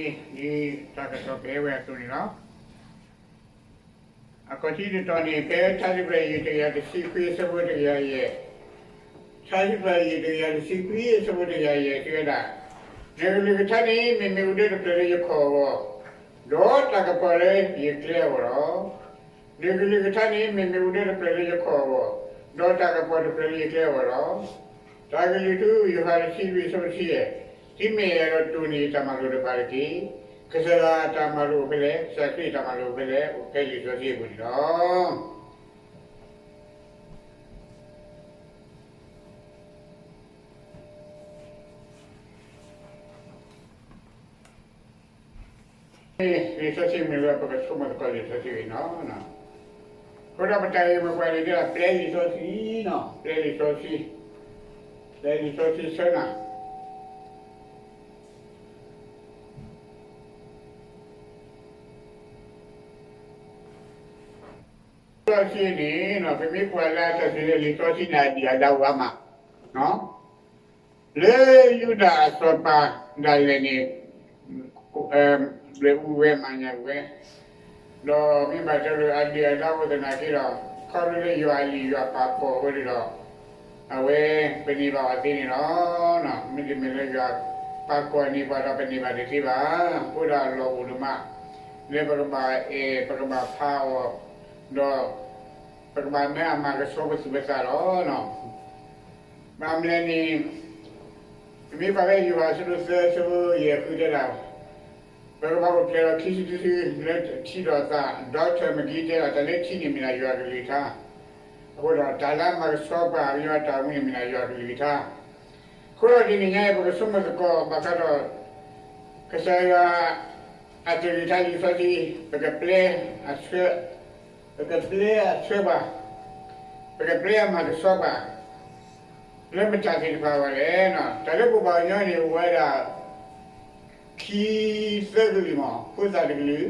ဒ်တၢ်ကစီၣ်ကဟဲဝဲအသိးန့ၣ်လီၤ. အခီၣ်ထံးတတီၤန့ၣ် ဖဲထါစံးပတြၢၤ ယုၢ်တကယၤတဆံခွံ အဆၢဖိတကယၤယဲၢ်, ထါစံးပတြၢၤ ယုၢ်တကယၤတဆံခွံ အဆၢဖိတကယၤယဲၢ် စံးဝဲဒၣ်, နကလုၢ်ကထါန့ၣ် မ့ၢ်မ့ၣ်အူဒၢတဖျၢၣ်လၢယခီၣ်အဂီၢ်, ဒီးတၢ်ကပီၤလၢယကျဲအဂီၢ်လီၤ. နကလုၢ်ကထါန့ၣ် မ့ၢ်မ့ၣ်အူဒၢတဖျၢၣ်လၢယခီၣ်အဂီၢ်, ဒီးတၢ်ကပီၤတဖျၢၣ်လၢယကျဲအဂီၢ်လီၤ. တၢ်ကလုၢ်ထူ ယိၤဟၣ်တဆံလွံၢ် အဆၢဖိတဆံယဲၢ်, သုမ့ၢ်အဲၣ်ဒိးတိၢ်န့ၢ်ယတၢ်မၤလိာ်တဖၣ်တက့ၢ်. ကစၢ်ယွၤအတၢ်မၤလိာ်အိၣ်ဖဲလဲၣ်, ကစၢ်ခရံာ်အတၢ်မၤလိာ်အိၣ်ဖဲလဲၣ်, အိၣ်ဖဲလံာ်စီဆှံအပူၤန့ၣ်လီၤ. လံာ်စီဆှံမ့ၢ်ဝဲ ပကဆိကမိၣ်သကိးလံာ်စီဆှံဂ့ၤနီၤ. အဃိဒီးပတၢ်ဂ့ၢ်မိၢ်ပှၢ်န့ၣ် တဲဒၣ်ပျဲလံာ်စီဆှံနီၤ, ပျဲလံာ်စီဆှံ, ပျဲလံာ်စီဆှံဆၢနၤ လံာ်စီဆှံန့ၣ် ပမ့ၢ်ကွၢ်လၢအတၢ်စံးလံာ်စီဆှံန့ၣ် အဒံၣ်အဒါအိၣ်အါမး, လၢယူဒၤအစီၤပၤဒၣ်လဲာ်န့ၣ် ဘျဲးအူဝဲမၤညၣ်ဝဲ, ဒီးမ့ၢ်ဘၣ်တၢ်လၢအဒံၣ်အဒါအိၣ်သနာ်က့ဒီး ခီဖျိလၢယွၤအလံာ်ယွၤပာ်ဖှိၣ်အဃိန့ၣ်ဒီး အဝဲပန့ၢ်ဘၣ်အီၤသ့န့ၣ်လီၤ. မ့တမ့ၢ်လၢယွၤပာ်ဖှိၣ်န့ၢ်ပှၤဒီးပန့ၢ်ဘၣ်တသ့ဘၣ်. အဃိဒီးအလီၢ်အိၣ်ဒိၣ်မး လၢပကဘၣ်အဲၣ် ပကဘၣ်ဖးအီၤ, ဒီး ပကဘၣ်မၢအမၤကဆှီပသူၣ်ပသးလီၤ. ဘၣ်မနုၤလဲၣ်န့ၣ် ပမ့ၢ်ကွၢ်ဖဲယိၤဟၣ်အဆၢဒိၣ်သၢအဆၢဖိယဲၢ်ဃုတဲဒၣ်, ပကဘၣ်အိၣ်ဖျဲၣ်လီၤခံစုတစုလၢထံဒီးသး, Doctor McGee တဲဒၣ် တၢ်လၢထံန့ၣ်မ့ၢ်ဒၣ်ယွၤအကလုၢ်ကထါ, အဃိဒီးတၢ်လၢအမၤကဆှီပှၤကညီအတၢ်အိၣ်မူန့ၣ်မ့ၢ်ဒၣ်ယွၤအကလုၢ်ကထါ. အဃိဒီးတနံၤညါအံၤ ပကဆိကမိၣ်သကိးဘၣ်ဃးဒီး ကစၢ်ယွၤ အကလုၢ်ကထါလံာ်စီဆှံ, ပကပျဲအဆှၢ, ပကပျဲအဆှၢပှၤ, ပကပျဲအမၤကဆှီပှၤ လၢမတၤသ့ၣ်တဖၣ်အဂီၢ်လဲၣ်. တၢ်လၢပပှၤကညီန့ၣ် အိၣ်ဝဲဒၣ် ခံသၢကလုာ်မး, ဖိသၣ်တကလုာ်,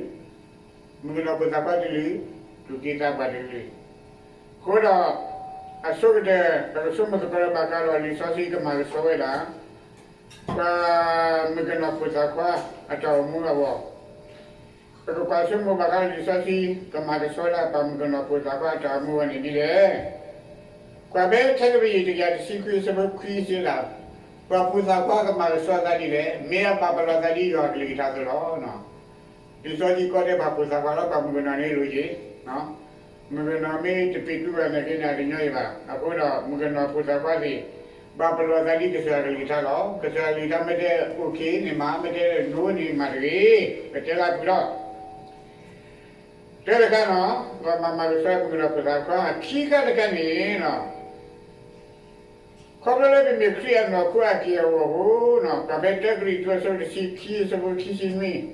မုၣ်ကနီၤဖိသၣ်ခွါတကလုာ်, သူၣ်က့သးပှၢ်တကလုာ်. အဃိဒီး အဆိကတၢၢ် ပကဆိကမိၣ်သကိးလၢဘၣ်ဃးဒီးလံာ်စီဆှံကမၤကဆှီဝဲဒၣ် ပှၤမုၣ်ကနီၤဖိသၣ်ခွါအတၢ်အိၣ်မူအဂီၢ်, ပကကွၢ်ဆိကမိၣ်ဘၣ်ဃးလံာ်စီဆှံ ကမၤကဆှီဝဲဒၣ်ပှၤမုၣ်ကနီၤဖိသၣ်ခွါအတၢ်အိၣ်မူအဂီၢ်န့ၣ်ဒ်လဲၣ်. ကွၢ်ဖဲထါစံးပတြၢၤ ယုၢ်တကယၤတဆံခွံအဆၢဖိခွံစံးဒၣ်, ပှၤဖိသၣ်ခွါကမၤကဆှီအသးဒ်လဲၣ်, မ့ၢ်အဘၣ်ပလီၢ်သးဒ်ယွၤအကလုၢ်ကထါအသိးလီၤ. လံာ်စီဆှံကီးတဲပှၤဖိသၣ်ခွါလီၤ, ပှၤမုၣ်ကနီၤန့ၣ်လိၤယ့ၤ မုၣ်ကနီၤမ့ၢ်တပ့ၤတူၢ်ဘၣ်နာ်က့န့ၣ် အတညီယံၤဘၣ်. အဃိဒီး မုၣ်ကနီၤဖိသၣ်ခွါသ့ၣ် ဘၣ်ပလီၢ်သးဒ်ကစၢ်ယွၤအကလုၢ်ကထါလီၤ. ကစၢ်ယွၤအကလုၢ်ကထါမ့ၢ်တဲ okay န့ၣ်မၤ, မ့ၢ်တဲ no န့ၣ်မၤတဂ့ၤ, ပတဲလၢအပူၤလီၤ. တၢ်တခါနီၤ, ပှၤမၤမၤကဆှီမုၣ်ကနီၤဖိသၣ်ခွါ, ခံခါတခါန့ၣ်နီၤ ခီဖျိလၢပမ့ၢ်ခရံာ်အနီၢ်ခိအက့ၢ်အဂီၤအဃိနီၤ, ကွၢ်ဖဲတၢကရံၣ်သူးအဆၢဒိၣ်တဆံခံအဆၢဖိခံဆံနွံ, တၢကရံၣ်သူးအဆၢဒိၣ်တဆံခံအဆၢဖိခံဆံနွံ,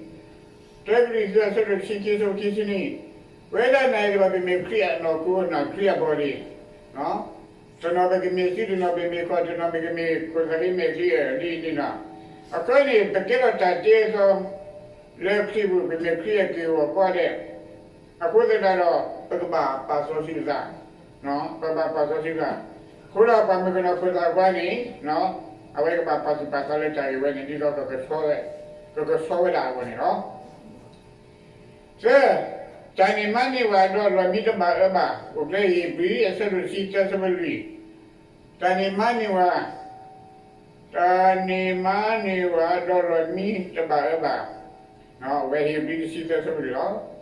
ပဝဲဒၣ်နၤယၤဒ်ဘၣ် ပမ့ၢ်ခရံာ်အနီၢ်ခိနီၤ, ခရံာ်အ body, တနီၤပကမ့ၢ်စု, တနီၤပမ့ၢ်ခီၣ်, တနီၤပကမ့ၢ်ခိၣ်သးက့မဲာ်ချံအဒ်န့ၣ်နီၤ. အခီပညီန့ၣ် ပကဲထီၣ်တၢ်တ့အသီ လၢခရံာ်ပူၤ, ပမ့ၢ်ခရံာ်အက့ၢ်အဂီၤကိးဂၤဒဲး, အဃိသတးဒီး ပကဘၣ်ပာ်စီဆှံပသး, ပဘၣ်ပာ်စီဆှံပသး. အဃိဒီး ပှၤမုၣ်ကနီၤဖိသၣ်ခွါန့ၣ် အဝဲကဘၣ်ပာ်သူၣ်ပာ်သးလၢတၢ်ဂ့ၢ်ဝဲန့ၣ် ဒ်သိးကကဆှီဝဲ, ကကဆှီဝဲဒၣ်အဂီၢ်န့ၣ်လီၤ. သၢ, တၢ်န့ၢ်မါန့ၢ်ဝၤဒီးလီၢ်မံတဘၣ်အၢဘၣ်, အိၣ်ဖျဲၣ်ဧ့ၤဘြံၤအဆၢဒိၣ်တဆံသၢအဆၢဖိလွံၢ်, တၢ်န့ၢ်မါန့ၢ်ဝၤ, တၢ်န့ၢ်မါန့ၢ်ဝၤဒီးလီၢ်မံတဘၣ်အၢဘၣ်, အဝဲဧ့ၤဘြံၤတဆံသၢအဆၢဖိလွံၢ်လီၤ.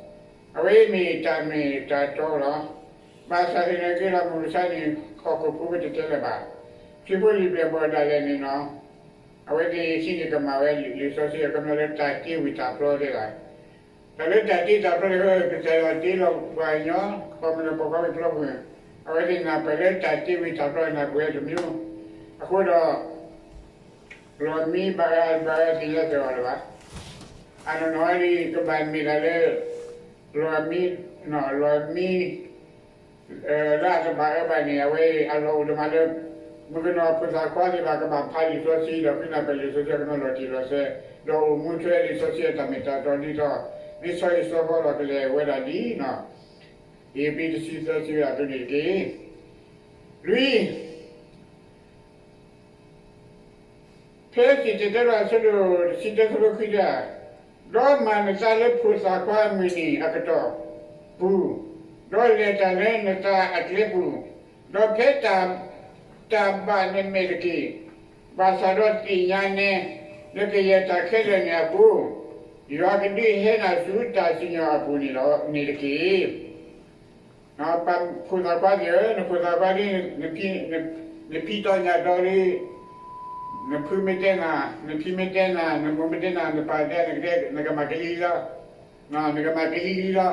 အဝဲအံၤမ့ၢ်တၢ်မ့ၢ်တၢ်တီလီၤ. ဘၣ်ဆၣ်သနာ်က့ဒီး မုၢ်မဆါန့ၣ် ဟီၣ်ခိၣ်ဖိပတတဲလၢၤဘၣ်. ခရံာ်ဖိလံာ်ပျဲၢ်ဘီၣ်ဒၣ်လဲာ်န့ၣ်နီၤ, အဝဲသ့ၣ်ဟံးန့ၢ်ကမၣ်ဝဲလံာ်စီဆှံအခီပညီလၢတၢ်တ့ဝံၢ်တၢ်ပျီတဲဒၣ် တၢ်လၢတၢ်တ့တၢ်ပျီန့ၣ် ကစၢ်ယွၤတ့လီၤပှၤကညီ ပှၤမုၣ်ကနီၤပိာ်ခွါဝံၤပျီပူၤ, အဝဲသ့ၣ်နၢ်ပၢၢ်လၢတၢ်တ့ဝံၢ်တၢ်ပျီန့ၣ် နၢ်ပၢၢ်ဝဲတမံၤ, အဃိဒီး လီၢ်မံဘၣ်အၢဘၣ်အၢသ့ၣ်ညါစ့ၢ်ကီးလၢၤဘၣ်. အနီၢ်နီၢ်ဝဲန့ၣ် ကဘၣ်မ့ၢ်ဒၣ်လၢ လီၢ်မံ, လီၢ်မံ လၢအတဘၣ်အၢဘၣ်န့ၣ် အဝဲအလီၢ်အိၣ်ဒိၣ်မးလၢ မုၣ်ကနီၤဖိသၣ်ခွါသ့ၣ်တဖၣ် ကဘၣ်ဖးလံာ်စီဆှံဒီး ဃုနၢ်ပၢၢ်လံာ်စီဆှံအကနီၤလီၤတံၢ်လီၤဆဲး, ဒီးအိၣ်မူထွဲလံာ်စီဆှံအတၢ်မ့ၢ်တၢ်တီဒ်သိး မ့ၢ်ဆီဟံၣ်ဆီဃီလီၤကလဲာ်ဝဲဒၣ်လံနီၤ. ဧ့ၤဘြံၤတဆံသၢစံးဝဲဒၣ်အသိးန့ၣ်တက့ၢ်. လွံၢ်, ဖဲစံၣ်တဲၤတဲလီၤအဆၢဒိၣ်တဆံတၢအဆၢဖိခွံတဲဒၣ်, ဒီးမၤနသးလၢဖိသၣ်ခွါအမုၢ်နံၤအကတီၢ်ပူၤ, ဒီးလဲၤတၢ်လၢနသးအကျဲပူၤ, ဒီးဖဲတၢ် တၢ်ဘၣ်နမဲာ်တက့ၢ်. ဘၣ်ဆၣ်ဒီးသ့ၣ်ညါနဲ လၢကယဲၢ်တၢ်ခဲလၢာ်န့ၣ်အဃိ, ယွၤကဒုးဟဲနၤဆူတၢ်စံၣ်ညီၣ်အပူၤန့ၣ်တက့ၢ်. ဖိသၣ်ခွါသ့ၣ်ဧၢ, နဖိသၣ်ခွါလံ, နဖံးတီညၣ်တီလံ, နဖုမ့ၢ်တဲနၤ, နဖံမ့ၢ်တဲနၤ, နမိၢ်မ့ၢ်တဲနၤ, နပၢ်တဲ, နကမၤကလံၤလံလီၤ, နကမၤကလံၤလံလီၤ. ကၢ်လီၤ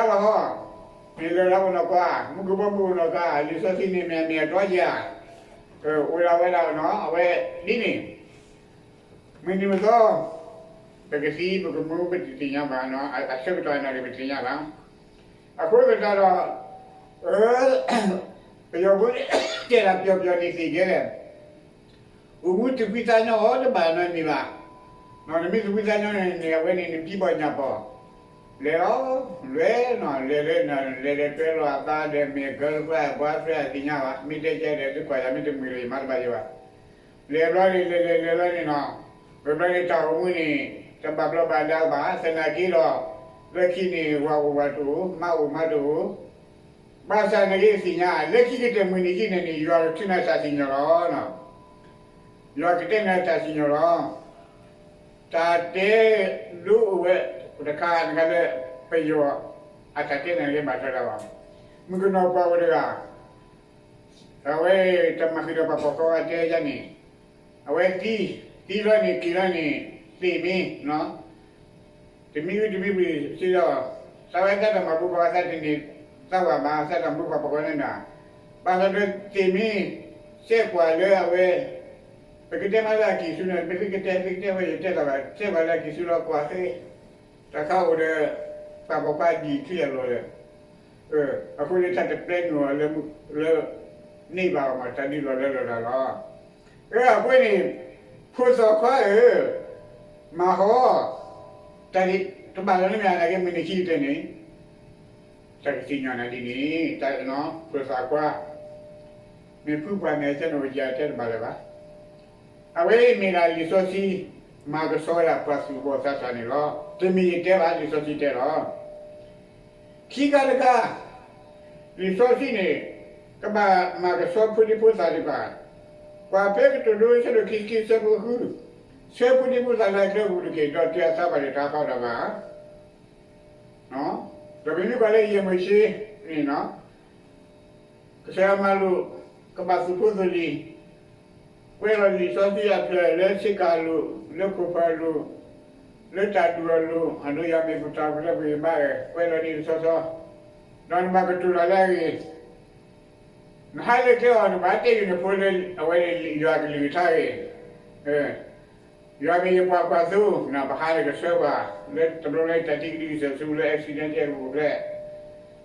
ဟီ, မ့ၢ်လၢလၢပနီၢ်ကွၢ်, မူကဘီမုၢ်ပနီၢ်ကွၢ်, လံာ်စီဆှံန့ၣ်မ့ၢ်အမ့ၢ်အတီဧါ, အိၣ်ဒၣ်ဝဲဒၣ်နီၤ, အဝဲဒ်န့ၣ် မုၢ်နံၤမုၢ်သီ ပကသံပကမူပတသ့ၣ်ညါဘၣ်, အဆၢကတီၢ်နၤဒီးပတသ့ၣ်ညါဘၣ်. အဃိသတးဒီး ပယီၤဖိတဲဒၣ်ပျီၤပျီၤန့ၣ်သ့ၣ်ကဲလဲၣ်, အိၣ်မူသူၣ်ဖှံသးညီအီၤတဘၣ်နီတမံၤဘၣ်. နမ့ၢ်သူၣ်ဖှံသးညီန့ၣ် အဝဲန့ၣ်နဖံးဘၣ်ညၣ်ပီၤ, လဲၤလီၤ, လဲၤနီၤ, လဲၤလၢ လဲၤလၢတွဲလီၤအသးဒီးမ့ၢ် girlfriend boyfriend သ့ၣ်ညါဘၣ်, မ့ၢ်တဲကဲဒီးသုကွၢ်ယၤ မ့ၢ်တမုာ်လၢၤ ယမၤတဘၣ်ယံၤဘၣ်. လဲၤဘျီန့ၣ် လဲၤလဲၤလဲၤဘျီန့ၣ်နီၤ, ဝဲဘျီန့ၣ်တၢ်အိၣ်မူန့ၣ် တဘၣ်ဘျီးဘၣ်ဒါဘၣ်, သနာ်က့ဒီး လၢခံန့ၣ် ဝၤအိၣ်ဝၤတအိၣ်, မါအိၣ်မါတအိၣ်, ဘၣ်ဆၣ်နကသ့ၣ်ညါ လၢခံကတၢၢ်မုၢ်နံၤခံန့ၣ်န့ၣ် ယွၤကထုးနၤတၢ်စံၣ်ညီၣ်လီၤ. ယွၤကတဲနၤတၢ်စံၣ်ညီၣ်လီၤ. တၢ်တဲဒိအိၣ်ဝဲတခါ နကလၢ ပယီၤအတၢ်တဲနၤကဲဘၣ်ထွဲဒၣ်ဘၣ်. မုၣ်ကနီၤပှၤအိၣ်တဂၤ အဝဲတၢ်မၤဃံးဒီးပှၤဖီၣ်ဃာ်အတဲယၤန့ၣ်, အဝဲသံ, သံလီၤန့ၣ် က့ၤလီၤန့ၣ် သ့ၣ်မ့ၢ် တမံၤဝံၤတမံၤဝံၤစ့ၢ်ကီး, သးဝဲသးတၢ်မၤဘူၣ်ပှၤသးတန့ၢ်သးဝၤဘၣ်, သးတၢ်မၤဘူၣ်ပှၤဖီၣ်ဃာ်န့ၣ်ဒၣ်, ဘၣ်ဆၣ်ဒီးသ့ၣ်မ့ၢ် စဲးပှၤလၢအဝဲ ပကတဲမၤလၢအကံၢ်ဆူန့ၣ် ပသုကတဲ သုကတဲဝဲယတဲလီၤဘၣ်, စဲးပှၤလၢအကံၢ်ဆူလီၤကွၢ်ဃဲ တၢ်ခါအိၣ်ဒီး ပှၤပိာ်ခွါဒံၣ်ထံအလီၢ်လၢ အဃိန့ၣ်တၢ်တပျဲနုာ်အီၤလၢ လၢ န့ၢ်ဘၣ်အီၤမး တၢ်ဒ်လီၢ်လၢလီၢ်တၢ်လီၤ. အဃိန့ၣ် ဖိသၣ်ခွါဧၢ, မၤဟီ, တၢ်တဘၣ်လီၤန့ၣ်မ့ၢ်အနာ်က့ မုၢ်နံၤခံကတၢၢ်န့ၣ် တၢ်ကစံၣ်ညီၣ်နၤဒ်န့ၣ် တၢ်ဖိသၣ်ခွါ မ့ၢ်ဖုပှၤမ့ၢ်အဆၢန့ၣ် အိၣ်ကတဲတဘၣ်လၢၤဘၣ်. အဝဲအံၤမ့ၢ်ဒၣ်လံာ်စီဆှံ မၤကဆှီဝဲဒၣ်ပှၤသူၣ်ဘီၣ်သးစၢ်န့ၣ်လီၤ. တမ့ၢ်ယတဲဘၣ် လံာ်စီဆှံတဲလီၤ. ခံခါတခါ လံာ်စီဆှံန့ၣ် ကဘၣ်မၤကဆှီဖိဒံဖိသၣ်သ့ၣ်တဖၣ်, ကွၢ်ဖဲကတိၤဒိဆၢဒိၣ်ခံဆံခံဆၢဖိဃု, ဆှၢဖိဒံဖိသၣ်လၢအကျဲပူၤတက့ၢ်, ဒီးတ့အသးဘၣ်ဒီးတၢ်ဖးဒိၣ်ဘၣ် ဒီးပမ့ၢ်ကွၢ်လၢယဲၢ်မိၤၡ့န့ၣ်နီၤ, ကစၢ်ယွၤမၤလိာ် ကဘၣ်သူၣ်ဖိသၣ်လံၤ, ကွဲးလီၤလံာ်စီဆှံအဖျၢၣ်လၢဆ့ကၤအလိၤ, လၢခိၣ်ဖၢၣ်အလိၤ, လၢတၢ်ဒူၣ်အလိၤ, အဒိယွၤမ့ၢ်ပတၢ်ပလၢပဂ့ၤဘၣ်, ကွဲးလီၤန့ၣ်လံာ်စီဆှံ, ဒီးနဘၣ်ကတိၤလီၤလၢအဂ့ၢ် နဟးလၢကျဲအီၤ နဘၣ်တဲအီၤနဖိလၢအဝဲန့ၣ်ယွၤကလုၢ်ကထါဂ့ၢ်, ယွၤမ့ၢ်ယပှၤကွၢ်သိ, နဘၣ်ဟးလၢကဆှၢပှၤ, လၢတဘျီလၢတၢ်သံကဒုကစၢၢ်ဆူလၢ accident တဲပူၤဖျဲး,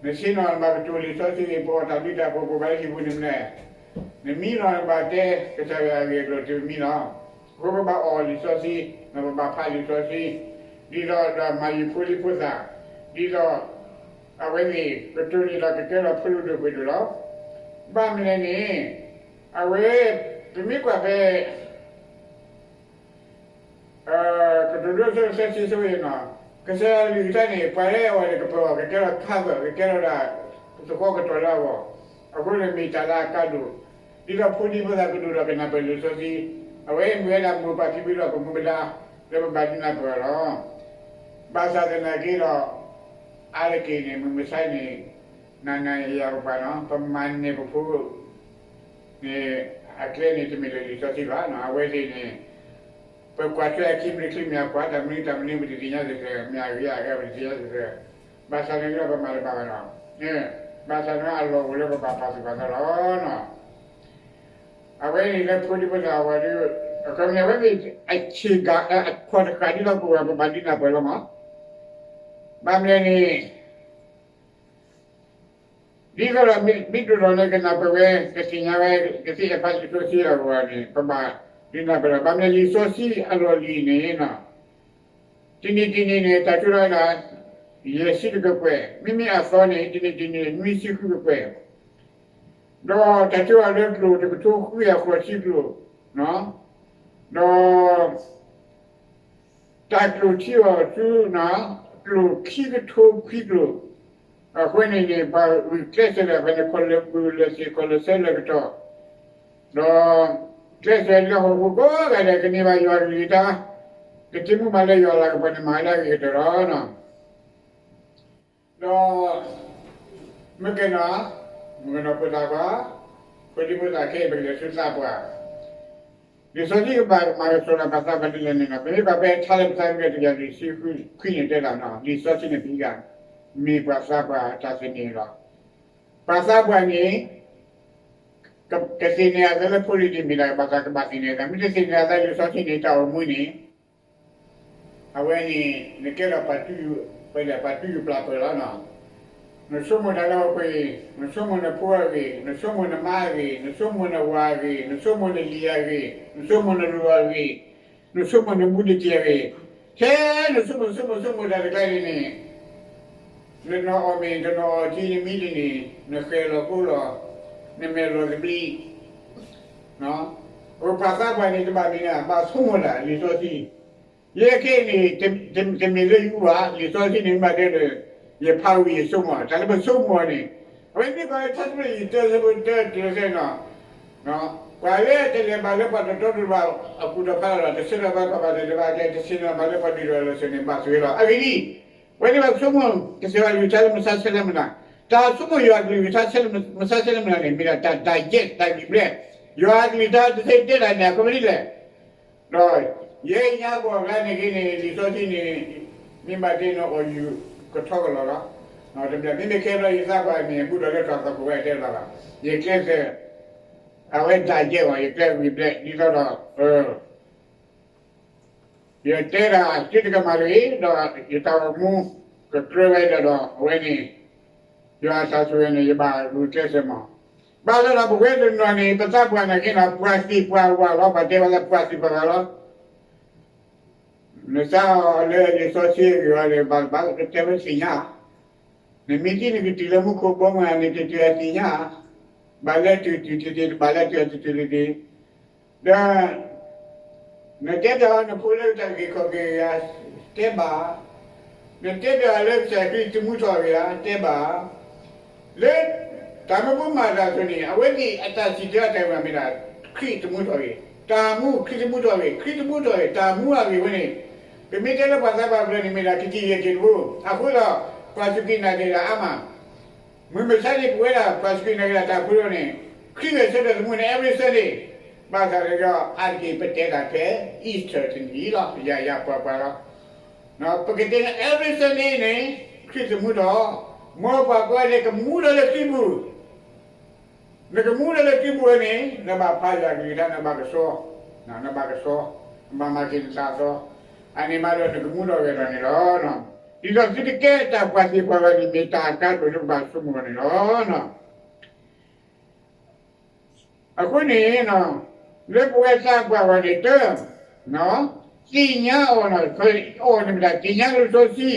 နဆ့ၣ်နီၤနဘၣ်ကတိၤလံာ်စီဆှံဂ့ၢ် ပအီၣ်တၢ်ဘျုးတၢ်ဖှိၣ် ပဘၣ်လၢဟံၣ်ပူၤန့ၣ်မနုၤလဲၣ်, နမံနီၤနဘၣ်တဲကစၢ်ယွၤအဂ့ၢ်အကျိၤတုၤမံလီၤ. အဃိပဘၣ်အီၣ်လံာ်စီဆှံ, ပဘၣ်ဖးလံာ်စီဆှံ, ဒ်သိးဒီးမၤယုၤဖိလံၤဖိသၣ်, ဒ်သိး အဝဲသ့ၣ်ကတိၤန့ၢ်ဒီးကကဲထီၣ်ဖိဒိၣ်ဒိၣ်ပှ့ၤဒိၣ်လီၤ. ဘၣ်မနုၤလဲၣ်န့ၣ်, အဝဲ ပမ့ၢ်ကွၢ်ဖဲ ကတိၤဒိဆၢဒိၣ်သၢဆံဆၢဖိယဲၢ်နီၤ, ကစၢ်ယွၤအကလုၢ်ကထါန့ၣ် ပှၤလၢအအီၣ်န့ၣ် ကပၢၤအီၤ ကကဲထီၣ် cover, ကကဲထီၣ်ဒၣ် သဃီကတီၢ်လၢအဂီၢ်, အဃိန့ၣ်မ့ၢ်တၢ်လၢအကါဒိၣ်, ဒ်သိးဖိဒံဖိသၣ်ကဒိၣ်ဒီးကနၢ်ပၢၢ်လံာ်စီဆှံ, အဝဲမ့ၢ်ဝဲဒၣ်မိၢ်ပၢ်ဖံဖုဒီးပမူပဒါ လၢပဘၣ်ဒုးနၢ်ပၢၢ်အီၤလီၤ. ဘၣ်ဆၣ်သနာ်က့ဒီး အါတက့ၢ်န့ၣ် မုၢ်မဆါန့ၣ် နၤနၤယၤယၤပပှၤနီၤ ပမၤန့ၢ်ပဖိ န့ၣ် အကျဲန့ၣ် တမ့ၢ်လၢလံာ်စီဆှံဘၣ်နီၤ အဝဲသ့ၣ်န့ၣ် ပကွၢ်ထွဲအခံမ့ၢ်တချုးမ့ၢ်အကွၢ် တၢ်မနုၤတၢ်မနုၤပတသ့ၣ်ညါစ့ၢ်ကီး မ့ၢ်အဂ့ၤအဂၤပတသ့ၣ်ညါစ့ၢ်ကီး ဘၣ်ဆၣ်န့ၣ်ကဒီးပမၤတဘၣ်ဘၣ်နီၤ ဘၣ်ဆၣ်န့ၣ်အလီၢ်အိၣ်လၢပဘၣ်ပာ်သူၣ်ပာ်သးလီၤနီၤ အဝဲန့ၣ်လၢဖိဒံဖိသၣ်အဂီၢ်ဒီး အခီပညီအဝဲသ့ၣ် အဆ့ကၤ အခီၣ်တဃာ်ဒ်သိးပဝဲပဘၣ်ဒုးနၢ်ပၢၢ်လီၤမး ဘၣ်မနုၤလဲၣ်န့ၣ် ဒ်သိးဒီးမ့ၢ်ဒိၣ်ထီၣ်လၢကနၢ်ပၢၢ်ဝဲ ကသ့ၣ်ညါဝဲ ကသ့ၣ်ညါဖးလံာ်စီဆှံအဂီၢ်န့ၣ် ပဘၣ်ဒုးနၢ်ပၢၢ်လီၤ. ဘၣ်မနုၤလဲၣ် လံာ်စီဆှံအလီၢ်လံၤန့ၣ် တနံၤတနံၤန့ၣ် တၢ်ထုးထီၣ်ဝဲဒၣ် ယဲၢ်ဆံတကပှဲၤ, မ့မ့ၢ်အသီန့ၣ် တနံၤတနံၤန့ၣ် နွံဆံဃုကပှဲၤ, ဒီးတၢ်ထုးထီၣ်လၢကျိာ် တကထိဃုကယၤဃိးဆံကျိာ်, ဒီး တၢ်ကျိၣ်ထံအီၤဆူ ကျိၣ်ခံကထိခွံကျိၣ်, အဃိန့ၣ်န့ၣ် ပှၤဂုာ်ကျဲးစၢးလၢ ဖဲန့ၣ် ခီၣ်လၢာ်ဘုလၢာ်စ့ၢ် ခီၣ်လၢာ်ဆၢလၢာ်ကတီၢ်, ဒီးကျဲးစၢးလၢဟီၣ်ခိၣ်ကိးဂၤဒဲး ကန့ၢ်ဘၣ်ယွၤကလုၢ်ကထါ, ကတံၤမူမၤလၢယွၤလၤကပီၤန့ၣ် မၤဝဲဒၣ်ဂ့ၤကတၢၢ်လီၤ. ဒီး မုၣ်ကနီၤ, မုၣ်ကနီၤဖိသၣ်ခွါ, ဖိဒံဖိသၣ်ခဲအံၤ ပကလဲၤဆူသးပှၢ်, လံာ်စီဆှံကဘၣ်မၤကဆှီလီၤပှၤသးပှၢ်ဒ်လဲၣ်န့ၣ်လီၤ. ပမ့ၢ်ကွၢ်ဖဲထါလၢပသးပူၤ တကယၤလွံၢ်ဆံခွံန့ၣ်တဲဒၣ်နီၤ, လံာ်စီဆှံန့ၣ်ပဟံးဂၤ မ့ၢ်ပှၤသးပှၢ်တၢ်သန့ၤလီၤ. ပှၤသးပှၢ်န့ၣ် က ကသ့ၣ်နီၣ်အသးလၢဖိလံၤန့ၣ်မ့ၢ်ဒၣ် ဘၣ်သးကဘၣ်သ့ၣ်နီၣ်အသး, မ့ၢ်တသ့ၣ်နီၣ်အသးလံာ်စီဆှံန့ၣ် တၢ်အိၣ်မူန့ၣ် အဝဲန့ၣ် နကဲထီၣ်ပှၤတူၢ်, ပှၤတူၢ်ယူၤပျၢ်ပၢၢ်လီၤနီၤ. နဆိကမိၣ်တၢ်လၢဟီၣ်ခိၣ်အံၤ, နဆိကမိၣ်နဖိအဂ့ၢ်, နဆိကမိၣ်နမါအဂ့ၢ်, နဆိကမိၣ်နဝၤအဂ့ၢ်, နဆိကမိၣ်နလံၤအဂ့ၢ်, နဆိကမိၣ်နလိၤအဂ့ၢ်, နဆိကမိၣ်နဘူးနတံၢ်အဂ့ၢ်, ထဲနဆိကမိၣ်ဆိကမိၣ်ဆိကမိၣ်တၢ်တကျါန့ၣ်န့ၣ် နနီၢ်အီၣ်မ့ၤ တနီၢ်အီၣ်ကံ နမံတန့ၢ်, နဃဲၤလီၤဃိလီၤ, နမဲာ်လီၤသဘျံး, ပှၤသးပှၢ်န့ၣ်တဘၣ်မ့ၢ်န့ၣ် ဘၣ်ဆိကမိၣ်ဒၣ်လံာ်စီဆှံ, ယဲခဲအံၤန့ၣ် တမ့ၢ်လၢယအူဘၣ်, လံာ်စီဆှံန့ၣ်မ့ၢ်တဲဒီး ယဖးဝံၤယဆိကမိၣ်, တၢ်လၢပဆိကမိၣ်န့ၣ်, အဝဲသ့ၣ်ကီးလၢထါစရ့ၣ်ယတၢသၢဖိတၢတုၤလၢသၢနီၤ ပှၤလၢတလဲၤဘၣ်လၢပှၤတတီတလိၤဘၣ်အကူၣ်တဖးလီၤ, တဆၢထၢၣ်ဘၣ်ကီၢ်ဘၣ်တလဲၤဘၣ် တဆ့ၣ်နီၤဘၣ်လၢပှၤဘျုးလီၤလၢစ့ၢ်န့ၣ် ဘၣ်သွဲလီၤ. အဂ့ၢ်ဒ်အံၤ, အဝဲသ့ၣ်ဘၣ်ဆိကမိၣ် ကစၢ်ယွၤကလုၢ်ကထါလၢမုၢ်ဆါဆဲးလၢမုၢ်နၤ, တၢ်ဆိကမိၣ်ယွၤကလုၢ်ကထါဆဲးလၢမုၢ်ဆါဆဲးလၢမုၢ်နၤန့ၣ် မ့ၢ်ဒၣ်တၢ်ဒၣ်ယဲၢ်တၢ်ဂံၢ်ဘျဲၣ်, ယွၤကလုၢ်ကထါတသ့တဲတၢ်န့ၣ် အကမၤဒ်လဲၣ် ဒီးယဲညါဘီၣ်ကျါန့ၣ်ဂ့ၤန့ၣ် လံာ်စီဆှံန့ၣ် မ့ၢ်ဘၣ်တဲနအီၣ်ယူၤကထီကလီၤလီၤ. တမ့ၢ်မ့မ့ၢ်ခဲဘျီယသးပှၢ်န့ၣ် ဘူးဒီးလၢထီၣ်သီခိၣ်ဝဲတဲလီၤလီၤ. ယကျဲးစၢး အဝဲဒၣ်ယဲၢ်အီၤ ယကျဲးဂံၢ်ဘျဲၣ် ဒ်သိးဒီး ယတဲဒၣ်သုတကမၣ်တဂ့ၤ, ဒီးယတၢ်အိၣ်မူကကြၢးဝဲဒၣ်ဒီး အဝဲန့ၣ် ယွၤအတၢ်ဆိၣ်ဂ့ၤန့ၣ် ယဘၣ်ဂုာ်ကျဲးစၢးမး. ဘၣ်ဆၣ်ဒီးပဝဲတနီၤန့ၣ် ပသးပှၢ်နာ်က့နီၤ ပှၤသ့ၣ်ပှၤဝၢ်လီၤ, ပှၤတဲဝဲလၢပှၤသ့ၣ်ပှၤဝၢ်လီၤ. နသးအီၤလၢလံာ်စီဆှံအဂ့ၢ်အီၤန့ၣ် ဘၣ်ဘၣ်ကတဲဝဲသ့ၣ်ညါ, နမ့ၢ်သံနကတုၤလၢမူခိၣ်ဘီမုၢ် နတတုၤအသ့ၣ်ညါ, ဘၣ်လၢတုၤတုၤတ့ၢ်တ့ၢ် ဘၣ်လၢတုၤအတတုၤတ့ၢ်တ့ၢ် ဒီး နတဲပျးအီၤနဖိလၢတၢ်ဂ့ၢ်ခီၣ်ဂ့ၢ်ဂၤ တဲဘၣ်, နတဲပျးအီၤလၢကစၢ်ခရံာ်တမူထီၣ်ဂ့ၤဧါ တဲဘၣ်, လၢတၢ်မၢဖိမၤတၢ်အသိးန့ၣ် အဝဲသ့ၣ်အတၢ်စံၣ်တဲၤတဲဝဲမ့ၢ်ဒၣ် ခရံာ်တမူထီၣ်ဂ့ၤ, တၢ်မူ ခရံာ်တမူထီၣ်ဂ့ၤ, ခရံာ်တမူထီၣ်ဂ့ၤ, တၢ်မူအဂ့ၢ်ဝဲန့ၣ်, ပမ့ၢ်တဲလၢပှၤသးပှၢ်တဖၣ်န့ၣ်မ့ၢ်ဒၣ် ကကံၢ်ယဲၢ်က့ၤတဘိ, အဃိဒီး ပှၤစူၢ်က့ၤနာ်က့ၤတၢ်အါမး မုၢ်မဆါန့ၣ် ပဝဲဒၣ်ပှၤစူၢ်က့ၤနာ်က့ၤတၢ်ဖိန့ၣ် ခရံာ်ဂဲၤဆၢထၢၣ်သမူန့ၣ် every Sunday, ဘၣ်ဆၣ်ဒီးအါတက့ၢ်ပတဲတၢ်ဖဲ Easter တနံၤလီၤ, ယၤယၤပှၤပှၤလီၤ. ပကတဲလၢ every Sunday န့ၣ် ခရံာ်သမူထီၣ်, မ်ပှၤကိးဂၤဒဲးကမူထီၣ်လၢခရံာ်ပူၤ, နကမူထီၣ်လၢခရံာ်ပူၤဝဲန့ၣ် နဘၣ်ဖးယွၤကလုၢ်ကထါ နဘၣ်ကဆှီ, နဘၣ်ကဆှီ, နဘၣ်မၤက့ၤနသးအသီ, အန့ၣ်မးဒီးနကမူထီၣ်ဂဲၤထီၣ်န့ၣ်လီၤ. ဒ်သိးသုတကဲတၢ်ပှၤသ့ၣ်ပှၤဂၤန့ၣ် မ့ၢ်တၢ်အကါဒိၣ်လၢပဘၣ်ဆိကမိၣ်အီၤန့ၣ်လီၤ. အဃိန့ၣ် လၢပဝဲသးပှၢ်ဂီၢ်န့ၣ် တၢ, သ့ၣ်ညါအီၤ, အီၤန့ၣ်မ့ၢ်ဒၣ် သ့ၣ်ညါလံာ်စီ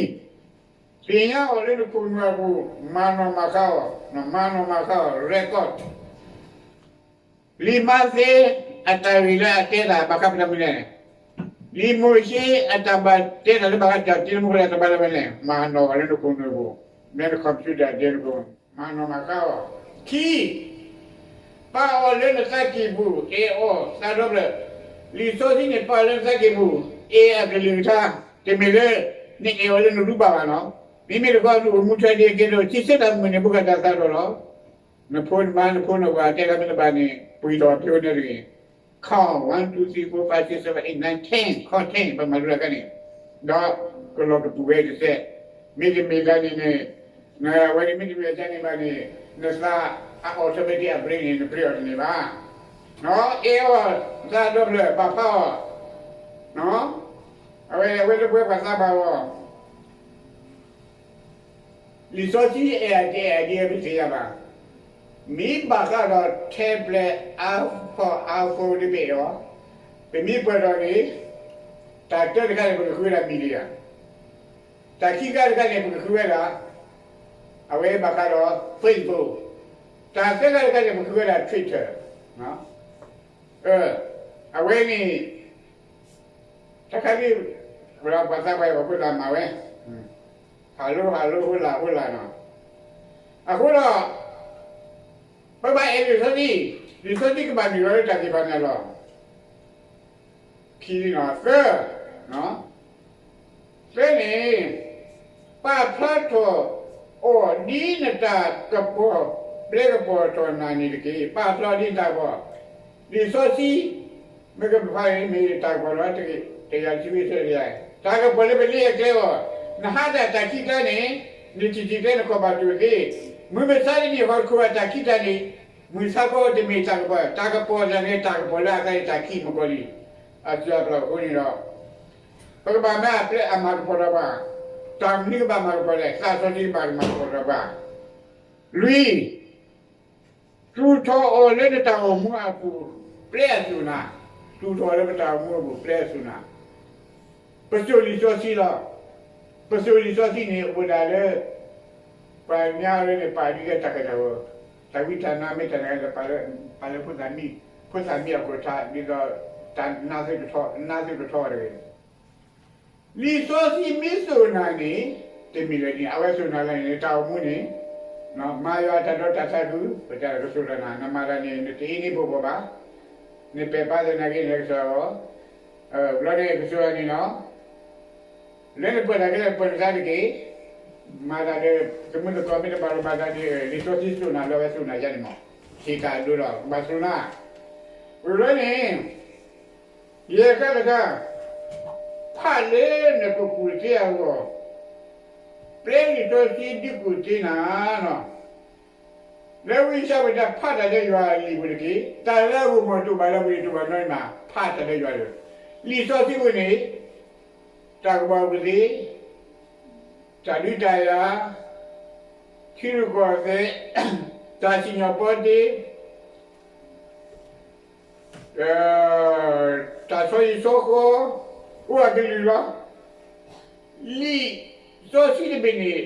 ဆှံ, သ့ၣ်ညါအီၤလၢနခိၣ်နူာ်အပူၤ, မၤနီၣ်မၤဃါအီၤ, မၤနီၣ်မၤဃါအီၤ record လံာ်မးသဲအတၢ်ဂ့ၢ်လၢအတဲတၢ်ဘၣ်ဃးပတၢ်မနုၤလဲၣ်, လံာ်မိၤၡ့အတၢ်ဘၣ်တဲတၢ်လၢဘၣ်ဃးတၢ်တ့လၢမူခိၣ်လၢအတၢ်ဘၣ်လၢမနုၤလဲၣ်, မၤနီၣ်အီၤလၢနခိၣ်နူာ်အပူၤ, လၢန computer ဒဲနကိာ်, မၤနီၣ်မၤဃါအီၤ, ခံ ပာ်အီၤလၢနသးကံၢ်ပူၤ, အဲၣ်အီၤသးဒီဖျၢၣ်, လံာ်စီဆှံန့ၣ် ပာ်အီၤလၢနသးကံၢ်ပူၤ, အဲၣ်အကလုၢ်ကထါ, တမ့ၢ်လၢ နအဲၣ်အီၤလၢနရူၢ်ဘၣ်ဘၣ်နီၤ, မ့မ့ၢ်တခီနအိၣ်မူထွဲဒ်အကဲဒိၣ် ထံဆၢတၢ်မုာ်န့ၣ် ဘူးကတၢ်သးထီၣ်လီၤ. နဖိနမါနဖိနဝၤတဲတၢ်မ့ၢ်တဘၣ်န့ၣ် ပှ့ၤထီၣ်ဖဲန့ၣ်တဂ့ၤ, count one two three four five six seven eight nine ten, count ten ပမၤလိတၢ်ခါန့ၣ်, ဒီးကလီၤကပူၤဝဲတစဲး, မ့တမ့ၢ်ဒ်န့ၣ်န့ၣ်, ဝဲန့ၣ်မ့တမ့ၢ်ဒ်န့ၣ်ဘၣ်န့ၣ်, နသးအ automatic အ brain န့ၣ် နပျဲအီၤတန့ၢ်ဘၣ်. အဲၣ်အီၤသးဒီဖျၢၣ် ဘၣ်ဖးအီၤ, အဝဲ အဝဲလၢပဝဲပှၤသးပှၢ်အဂီၢ် လံာ်စီဆှံအဲၣ်အတအဲၣ်အဒ်အံၤ ပသ့ၣ်ညါဘၣ်. မ့ၢ်ဘၣ်ဃးဒီး tablet, iPod, iPhone ဒ်ပအဲၣ်အီၤ, ပမ့ၢ်ပှဲၤထီၣ်န့ၣ်, တၢ်တၢတခါန့ၣ် ပကဃုဝဲဒၣ် media, တၢ်ခံခါတခါန့ၣ် ပကဃုဝဲဒၣ်, အဝဲဘၣ်ဃးဒီး Facebook, တၢ်သၢခါတခါန့ၣ် ပကဃုဝဲဒၣ် Twitter, အဝဲန့ၣ် တၢ်ခါဒ် ပှၤသးပှၢ်အံၤ ပှၤဖိသၣ်မၤဝဲ, ဟးလိဟးလိ ဟိလၢဟိလၢနီၤ. အဃိဒီး ပဘၣ်အဲၣ်လံာ်စီဆှံ, လံာ်စီဆှံကဘၣ်နုာ်လီၤလၢတၢ်သ့ၣ်တဖၣ်န့ၣ်လီၤ. ခံလံနီၤ, သၢ, သၢန့ၣ် ပာ်ဖျါထီၣ်အီၤဒ်နတၢ်ကပီၤ, ပျဲကပီၤထီၣ်နၤန့ၣ်တက့ၢ်. ပာ်ဖျါအီၤဒ်နတၢ်ကပီၤ, လံာ်စီဆှံ မ့ၢ်ကဖးမ့ၢ်တၢ်ကပီၤလီၤ, တယၤတဆံဝံသတယၤ, တၢ်ကပီၤလၢပလ့အကျဲအဂီၢ်, နဟးတၢ်တၢ်ခံကျါန့ၣ်, နထံၣ်ထံၣ်ကျဲနခီၣ်ဘၣ်တူၢ်သ့, မုၢ်မဆါတနံၣ်ဟီၣ်ခိၣ်အတၢ်ခံတၢ်န့ၣ်, မုၢ်ဆါခီတမ့ၢ်တၢ်ကပီၤ, တၢ်ကပီၤတၢ်န့ၣ် တၢ်ကပီၤလၢအသးန့ၣ်တၢ်ခံမုၢ်ကီၢ်လံ, အစၢ်အပျီအဃိန့ၣ်ဒီး ပကဘၣ်မၤအပျဲၢ်အမၤကပီၤဒီးပှၤ, တၢ်မနုၤကဘၣ်မၤကပီၤလဲၣ်, သးစီဆှံကဘၣ်မၤကပီၤဒီးပှၤ, လွံၢ် သူၣ်ထီၣ်အီၤလၢနတၢ်အိၣ်မူအပူၤ, ပျဲအသူၣ်နၤ, သူၣ်ထီၣ်အီၤလၢပတၢ်အိၣ်မူအပူၤ ပျဲအသူၣ်နၤ, ပစိာ်လံာ်စီဆှံလီၤ. ပစိာ်လံာ်စီဆှံန့ၣ် အိၣ်ဒၣ်လၢ ပှၤကညီလၢန့ၣ် ပာ်ဒ်လၢတၢ်ကတၢၢ်ဝဲ, တၢ်ဝံတၢ်နါမ့ၢ်တၢ်နါ ပာ်လၢ, ပာ်လၢဖိသၣ်မံ, ဖိသၣ်မံအခိၣ်ထါ ဒ်သိးတၢ်နါသုတထီ, နါသုတထီတဂ့ၤ လံာ်စီဆှံမ့ၢ်စိာ်နၤန့ၣ်, တမ့ၢ်လၢန့ၣ် အဝဲစိာ်နၤလၢန့ၣ် နတၢ်အိၣ်မူန့ၣ်, မၤယွၤအတၢ်ဒီးတၢ်ဆါဃုာ်, ပတၢ်ကစိာ်လၢနၤ, နမၤတၢ်န့ၣ် နတအ့န့ၢ်ဖိဘီဘၣ်, နပဲာ်ဖးသနာ်က့န့ၣ် ကစၢ်အဂီၢ်, ဘျီန့ၣ်ကစိာ်နၤန့ၣ်လီၤ. လၢနပၢၢ်တၢ်ခဲလၢာ် ပၢၢ်နသးတက့ၢ်. မၤသးဒီး သမုၢ်သကိးမ့ၢ်တဘၣ်လိာ်ဘၣ်သးဒီး လံာ်စီဆှံစိာ်နၤလၢအဝဲစိာ်နၤယါန့ၣ်မး, ဟ့ၣ်တၢ်အဒိလီၤ ကဘၣ်စိာ်နၤ. ဝံၤလီၤန့ၣ် ယဲၢ်ခါတခါ, ဖးလၢနကကူၣ်သ့အဂီၢ်, ပျဲလံာ်စီဆှံဒုးကူၣ်သ့နၤနီၤ. လၢဝံယၡါယၤပူၤ ဖးတၢ်လၢယွၤအလံာ်ပူၤတက့ၢ်. တၢ်လၢအဂီၢ်မ့ၢ်တအိၣ်ဘၣ်လၢပဂံၢ်တအိၣ်ဘၣ်နီတမံၤ, ဖးတၢ်လၢယွၤလၢ လံာ်စီဆှံပူၤန့ၣ်, တၢ်ကဘီကူၣ်သ့, တၢ်ဒုးတၢ်ယၤ, ထံရူၢ်ကီၢ်သဲး, တၢ်စံၣ်ညီၣ်ပီတ့, တၢ်ဆီဟံၣ်ဆီဃီ, အိၣ်အကလုာ်လီၤ. လံာ်စီဆှံတဘ့ၣ်န့ၣ်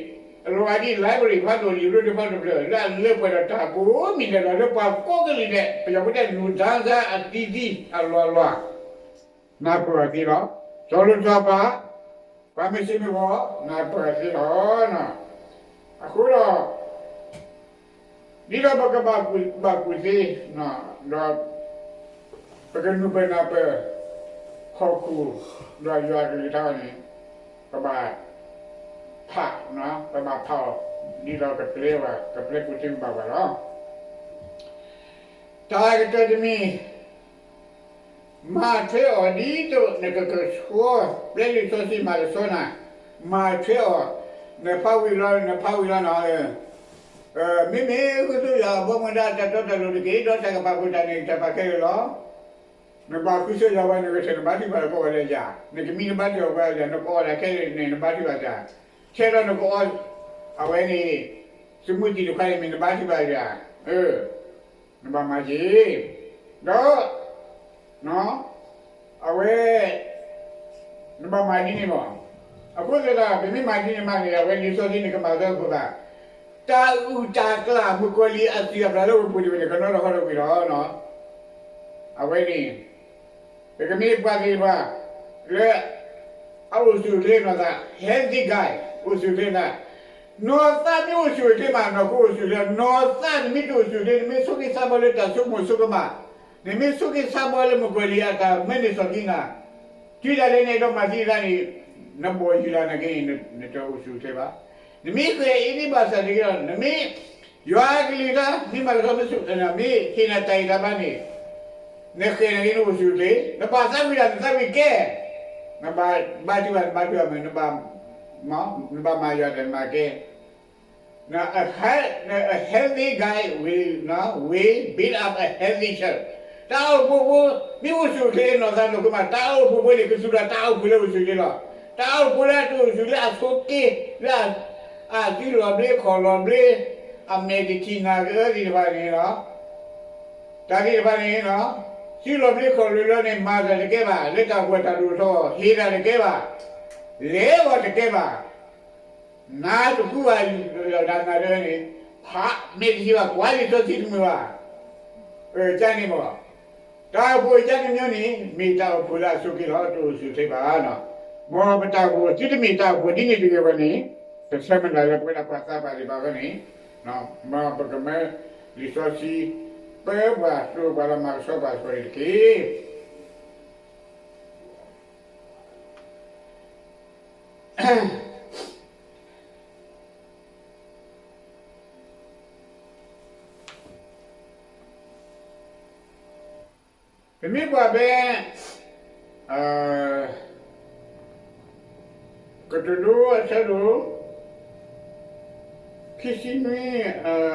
အလီၤဂာ်ဒ် library ဖးဒိၣ် လံာ်ရိတဖးဒိၣ်ဖျၢၣ် လၢအလၢပှဲၤဒီးတၢ်ကိးမံၤဒဲးလီၤ. လၢပှၤကိးကလုာ်ဒဲး ပယီၤဖိတဲ လူသားစားအသီးသီး အလီၢ်လီၢ် နၢ်ပၢၢ်အီၤသ့လီၤ. စီၤလိၤစီၤပၤ, ပှၤမ့ၢ်စံးမ့ၢ်ဂီၤ နၢ်ပၢၢ်အီၤသ့လီၤ. အဃိဒီး ဒ်သိးပကဘၣ်ကူၣ်သ့, ဒီး ပကနၢ်ပၢၢ်နၢ်ပၢၢ် ဟီၣ်ခိၣ် ဒီးယွၤကလုၢ်ကထါန့ၣ် ပဘၣ်ဖး, ပဘၣ်ဖးအီၤ ဒ်သိးကပျဲဝဲ, ကပျဲကူၣ်သ့ဘၣ်ပှၤလီၤ. တၢ်ကတၢၢ်တမံၤ, မၤထွဲအီၤဒ်သိးနကကဆှီ, ပျဲလံာ်စီဆှံမၤတဆီနၤ, မၤထွဲအီၤ, နဖးဝံၤလီၤ, နဖးဝံၤလီၤနီၤ, မ့မ့ၢ်ဃုဆိယွၤအဘီမုၢ်ဒၣ်တၢ်တီတၢ်လိၤတက့ၢ်, ဒီးတၢ်ကပာ်ဖှိၣ်တၢ်န့ၣ် တၢ်ပာ်ခဲလၢာ်လီၤ. နဘၣ်ဃုဆိယွၤဝဲ နကထၢၣ်နဘါထုကဖၣ်လၢကအီၣ်လၢယၤ, နကမံနဘါထုကဖၣ်လၢယၤ, နကအီၣ်တၢ်ခဲလၢာ်န့ၣ် နဘါထုကဖၣ်ယၤ, ထဲဒီးနကအီၣ်, အဝဲန့ၣ် သမူသံၣ်တဖၣ်န့ၣ်မ့ၢ်နဘါထုကဖၣ်ယၤ, နဘၣ်မၤက့ၤ, ဒီး အဝဲ နဘၣ်မၤဒ်န့ၣ်မး. အဃိသတးဒီး ပမ့ၢ်မၤဒ်န့ၣ်မးန့ၣ် အဝဲလံာ်စီဆှံန့ၣ် ကမၤသးအဃိသတး, တၢ်အုၣ်တၢ်ကျၢ်မုၣ်ကီၤလံၢ်အသွံၣ်အပျၢ်လၢပပူၤန့ၣ် ကနီထီၣ်ဟီၣ်တဝံၤလီၤ. အဝဲန့ၣ် ပကမ့ၢ်ပှၤသ့ၣ်တဖၣ် လၢ အအိၣ်ဆူၣ်အိၣ်ချ့နီၢ်သး healthy guy အိၣ်ဆူၣ်အိၣ်ချ့သး, နီၢ်သးမ့ၢ်အိၣ်ဆူၣ်အိၣ်ချ့မး နီၢ်ခိအိၣ်ဆူၣ်အိၣ်ချ့, နီၢ်သးနမ့ၢ်တအိၣ်ဆူၣ်အိၣ်ချ့ နမ့ၢ်ဆိက့ၤဆါဘီလၢတၢ်ဆိကမိၣ်ဆိကမး, နမ့ၢ်ဆိက့ၤဆါဘီလၢမုၣ်ကီၤလံၢ်အတၢ်မၢန့ၢ်စီၣ်ကံနၤ, တုၤဒၣ်လဲာ်န့ၣ်ဒီးမၤသံသးန့ၣ် နဘီၣ်ယုၢ်လၢ်နာ်က့န့ၣ် နတအိၣ်ဆူၣ်အိၣ်ချ့ဘၣ်. နမ့ၢ်ဃဲၤအံၤန့ၣ်ဘၣ်ဆၣ်တဂ့ၤဒီး နမ့ၢ် ယွၤကလုၢ်ကထါ မ့ၢ်မၤကဆှီမ့ၢ်ဆူၣ် မ့ၢ်ဟ့ၣ်နၤတၢ်ဂံၢ်တၢ်ဘါန့ၣ် နဃဲၤန့ၣ်ဂ့ၤ နအိၣ်ဆူၣ်အိၣ်ချ့, နဘၣ်သးဝံၣ်ဒီး နသးဝံၣ်ကဲ, နဘၣ်ဘါထုကဖၣ် နဘါထုကဖၣ်မ့ၢ်, နဘၣ်မၤယွၤတၢ် နမၤကဲ, န a healthy guy will, will build up a healthy church. တၢ်အိၣ်ဖှိၣ်ဖိ မ့ၢ်အိၣ်ဆူၣ်အိၣ်ချ့နီၢ်သးနီၢ်ခိမး တၢ်အိၣ်ဖှိၣ်ဖိန့ၣ် ကသူၣ်ထီၣ်တၢ်အိၣ်ဖှိၣ်လၢအိၣ်ဆူၣ်အိၣ်ချ့လီၤ. တၢ်အိၣ်ဖှိၣ်လၢအတအိၣ်ဆူၣ်အိၣ်ချ့ လၢအဆိးက့ လၢအစုလီၤဘျ့ခီၣ်လီၤဘျ့ အမဲာ်တထံၣ်နၤကအၢသ့ၣ်တဖၣ်န့ၣ်လီၤ. တၢ်သ့ၣ်တဖၣ်န့ၣ် စုလီၤဘျ့ခီၣ်လီၤဘျ့န့ၣ် မၤတၢ်တကဲဘၣ်, လၢတၢ်အိၣ်ဖှိၣ်တၢ်ဒိၣ်ထီၣ် ဟ့ၣ်တၢ်တကဲဘၣ်, လဲၤအီၤတကဲဘၣ်, နါတဃုဘၣ် တၢ်နါတၢန့ၣ် ဖးမဲာ်တထံၣ်ဘၣ် ကွၢ်လံာ်စီဆှံတမုာ်ဘၣ်, ကန့ၣ်မ့ၢ် တၢ်အိၣ်ဖှိၣ်အကန့ၣ်မ့ၢ်န့ၣ် မ့ၢ်တၢ်အိၣ်ဖှိၣ်လၢအဆိးက့လီၤ တအိၣ်ဆူၣ်အိၣ်ချ့ဘၣ်နီၤ. မ်ပတၢ်အိၣ်ဖှိၣ် သုတမ့ၢ်တၢ်အိၣ်ဖှိၣ်ဒ်န့ၣ်တဂ့ၤဘၣ်န့ၣ်, ပဆၢမုၢ်လၢ်လၢပဝဲဒၣ်ပှၤသးပှၢ်သ့ၣ်တဖၣ်အဂီၢ်န့ၣ်, မ်ပကမၢလံာ်စီဆှံ ပၢပှၤစိာ်ပှၤဒီးမၤကဆှီပှၤအဂီၢ်န့ၣ်တက့ၢ်. ပမ့ၢ်ကွၢ်ဖဲ ကတိၤဒိအဆၢဒိၣ် ခံဆံနွံ,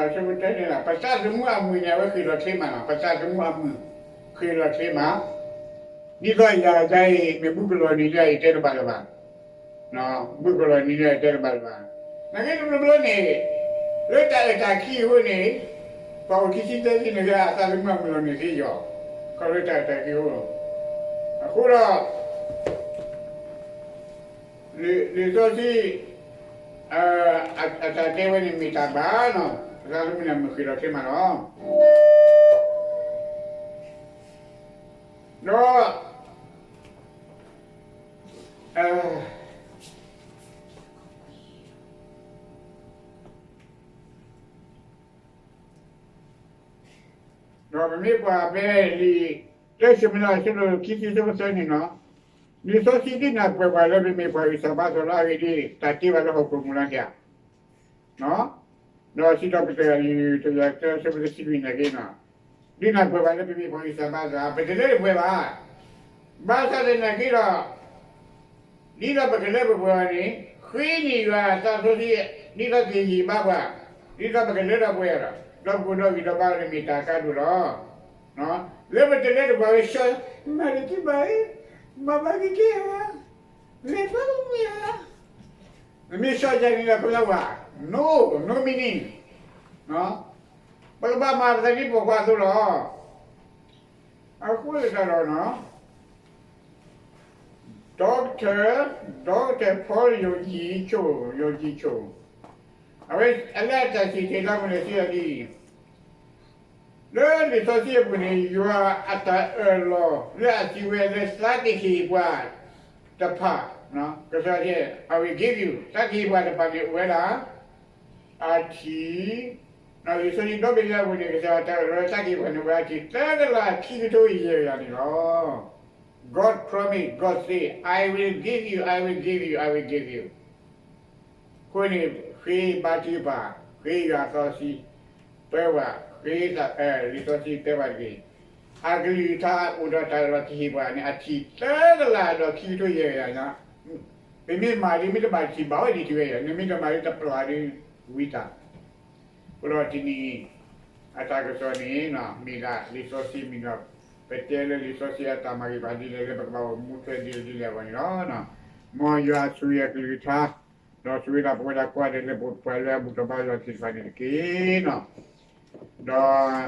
အဆၢဖိတၢန့ၣ်လီၤ. ပသးသမူအမုၢ်န့ၣ် အဝဲဃ့ၢ်လီၤချ့မးလီၤ. ပသးသမူအမုၢ် ဃ့ၢ်လီၤချ့မး, ဒ်သိးယၤဒ်အံၤ မ့ၢ်ဘူးကလီၤနံၤဒ်အံၤ တဲတဘၣ်လၢၤဘၣ်. ဘူးကလီၤနံၤဒ်အံၤ တဲတဘၣ်လၢၤဘၣ်. နာ်က့တဘျီဘျီန့ၣ် လၢတၢ်အဲၣ်တၢ်ခံအဃိန့ၣ်, ပှၤအိၣ်ခံဆံသၢဆံန့ၣ် အသးသမူအမုၢ်လီၤနံၤသ့ယီၤ, ခီဖျိတၢ်အဲၣ်တၢ်ခံအဃိ, အဃိဒီး လံာ်စီဆှံ အတၢ်တဲဝဲန့ၣ်မ့ၢ်တၢ်ဘၣ်နီၤ, ပသးသမူန့ၣ် မုၢ်ဃ့ၢ်လီၤချ့မးလီၤ. ဒီး ဒီးပမ့ၢ်ကွၢ်ဖဲလံာ်တၢၡမူၤအ့လး အဆၢဒိၣ်ခံဆံ အဆၢဖိသၢန့ၣ်လီၤ. လံာ်စီဆှံဒုးနၢ်ပၢၢ်ပှၤလၢပမ့ၢ်ပှၤဂံၢ်စၢ်ဘါစၢ်လၢအဂ့ၢ်ဒ် တၢ်တ့ဘၣ်လၢဟီၣ်ခိၣ်မူၤလီၤတံၢ်ဧါ. ဒီးစံးထီၣ်ပတြၢၤ တၢ အဆၢဖိတဆံလွံၢ်န့ၣ်က့, ဒုးနၢ်ပၢၢ်ပှၤလၢပမ့ၢ်ပှၤဂံၢ်စၢ်ဘါစၢ် ပတလၢတပှဲၤဘၣ်. ဘၣ်ဆၣ်သနာ်က့ဒီး ဒ်သိးပကလၢပပှဲၤအီၤန့ၣ် ဃ့န့ၢ်ယွၤအသးစီဆှံ ဒ်သိးကဟ့ၣ်ဘါပှၤ, ဒ်သိးပကလၢထီၣ်ပှဲၤအီၤဒီး ဒီးပကအိၣ်ဒီးဂံၢ်ဒီးဘါန့ၣ်မ့ၢ်တၢ်ကါဒိၣ်လီၤ. လၢပတလၢတပှဲၤဝဲ ဆှီ မၤတထံၣ်ဘၣ်အံၤ, မၤဘၣ်က့ၤက့ၤဧါ, လဲၤဘၣ်မ့ၢ်ဧါ, နမ့ၢ်ဆှီယၤန့ၣ်ဒီး ကလၢဝဲ, no, no meaning. ပကဘၣ်မၤပသးဒ်ပိာ်ခွါအသိးလီၤ. အဃိသတးဒီး Doctor, Doctor Paul ယိၤကံဆိ, ယိၤကံဆိ, အဝဲအလၢအတၢ်စံးတ့ၢ်လၢအပူၤန့ၣ် စံးဒ်အံၤ, လၢလံာ်စီဆှံအပူၤန့ၣ် ယွၤအတၢ်အၢၣ်လီၤလၢအစံးဝဲလၢသးကဟ့ၣ်ပှၤတဖၣ်, ကစၢ်ယွၤ I will give you, သးကဟ့ၣ်ပှၤတဖၣ်န့ၣ်အိၣ်ဝဲဒၣ် အထံၣ်, လံာ်စီဆှံဒီဘ့ၣ်ညါအပူၤန့ၣ် ကစၢ်ယွၤအတၢ်အၢၣ်လီၤလၢသးကဟ့ၣ်ပှၤန့ၣ် အိၣ်ဝဲဒၣ်အထံၣ်သၢကလးခံကထိယဲၢ်ကယၤန့ၣ်လီၤ. God promise, God say, I will give you, I will give you, I will give you. အဃိန့ၣ် ဃ့ဘါထုကဖၣ်, ဃ့ယွၤအသးစီဆှံ ပၢပှၤ, ဃ့လံာ်စီဆှံပၢပှၤတက့ၢ်. အကလုၢ်ကထါအိၣ်ဒီးတၢ်အၢၣ်လီၤကဟ့ၣ်ပှၤန့ၣ် အထံၣ်သၢကလးဒီးခံကထိယဲၢ်ကယၤညါ, ပမ့ၢ်မၤဒ်မ့ၢ်တဘၣ်ထံၣ်ဘၣ်ဝဲဒ်ထံၣ်ဝဲယၤ, နမ့ၢ်တမၤဒ်တပျၢ်ဒ်ဝံသး အဃိဒီးတနံၤအံၤ အတၢ်ကစီၣ်န့ၣ် မ့ၢ်ဒၣ်လံာ်စီဆှံမ့ၢ်ဒီး ပတဲလၢလံာ်စီဆှံအတၢ်မၤဂ့ၤပှၤဒ်လဲၣ်လၢပကဘၣ်အိၣ်မူထွဲဒ်လဲၣ်ဒ်လဲၣ်အဂီၢ်န့ၣ်လီၤ. မ်ယွၤဆိၣ်ဂ့ၤအကလုၢ်ကထါ, ဒီးဆိၣ်ဂ့ၤဒၣ်ပဝဲဒၣ်ကိးဂၤဒဲးလၢပပှၤလၢအဘူၣ်ထီၣ်ဘါထီၣ်သ့ၣ်တဖၣ်န့ၣ်တက့ၢ်. ဒီး